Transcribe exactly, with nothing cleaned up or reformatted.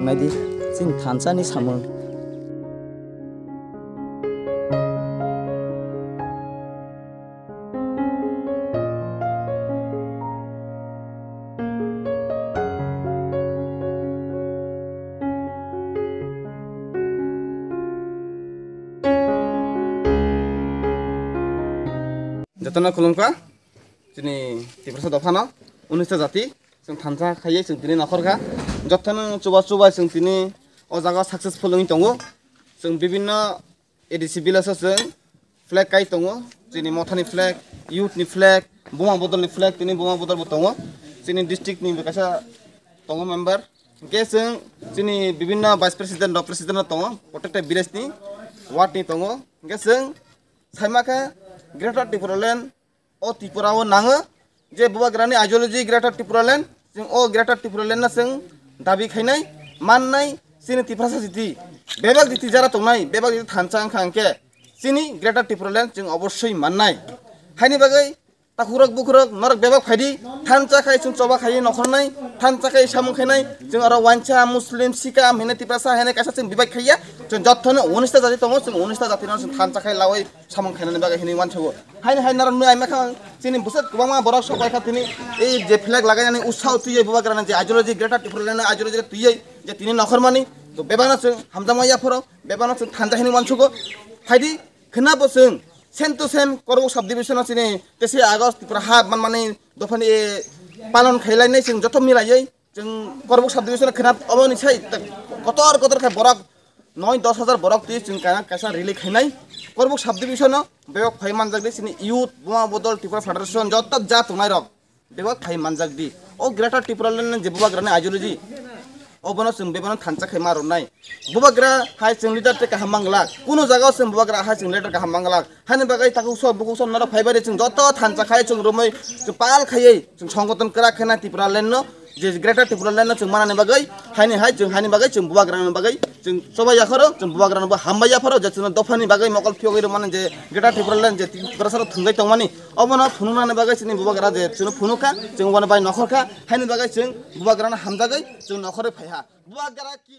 Naidi, chini thansa ni samung. Jotono khulumkha, chini Tiprasa dophano, unista jati, chwng thansa khaiye chwng tini nokhorkha. Jotono chuba chubai chwng tini o jaga successful wngwi tongo. Chwng bibinno A D C village o chwng flag kai tongo, chini mothani flag, youth ni flag, buma bodol ni flag, tini buma bodol bo tongo, chini district ni bo kaisa tongo member. Hwnkhe chwng chini bibinno vice president rok, president rok tongo, protected village ni, ward ni tongo. Hwnkhe chwng saima khe Greater Tipraland o Tripura o nango je Bubagrani ideology Greater Tipraland, chwng o Greater Tipraland no chwng dabi khainai, mannai, chini Tiprasa jiti, bebak jiti jara tongnai, bebak jiti thansa wngkha hwnkhe chini Greater Tipraland chwng obossoi mannai. Haini bagwi takhurok bukhurok norok bebak phaidi, thansa khai chwng choba khai nokhornai, thansa khai samung khainai, chwng aro wansa, Muslim, Sikh, am hene Tiprasa hene kaisa chwng bebak khaiya, chwng jotono unista jati tongo, chwng unista jati no chwng thansa khai lawi samung khainani bagwi hinwi uansugo. Haini hai norok nui ai makhang chini bwswk kwbangma borok sok bai kha tini ei je flag lagainani usaho twiwi Bubagrani je ideology Greater Tipraland ideology twiwi je tini nokhormani to bebakno chwng hamjakma yaphoro bebakno chwng thansa hinwi uansugo. Haidi khwnabo chwng same to same Korbuk subdivision o chini teisra August Tripura ha manmani dophani palon khailainai chwng joto milaiwi. Chwng Korbuk subdivision khwnap oboni sai kotor kotor khe borok noi dos hajar borok twi chwng kaisa kaisa rally khainai. Korbuk subdivision o bebak phai manjak di chini youth, buma bodol, Tripura Federation joto ja tongnai rok bebak phai manjak di. O Greater Tipraland ni je Bubagrani ideology obono chwng bebano thansa khai ma rwnai. Bubagra hai chwng leader tei kaham manglak. Kuno jaga o chwng Bubagra hai chwng leader kaham manglak. Haini bagwi takhuk sok bukhuk sok norok phaibai chwng joto thansa khai chwng romwi chwng pal khaiwi chwng songgoton kwrak khe na Tipraland no je Greater Tipraland no chwng manani bagwi haini hai chwng haini bagwi chwng Bubagrani bagwi chwng chobai yakhoro chwng Bubagrano bo hambai yapharo je chwngno dophani bagwi mokol phiyogwi rwmani je Greater Tipraland je Tiprasa rok thwngjai tongmani obono phunuknani bagwi chwngni Bubagra je chwngno phunukha chwng obono bai nokhorkha haini bagwi chwng Bubagrano hamjagwi chwng nokhorwi phaiha. Bubagra ki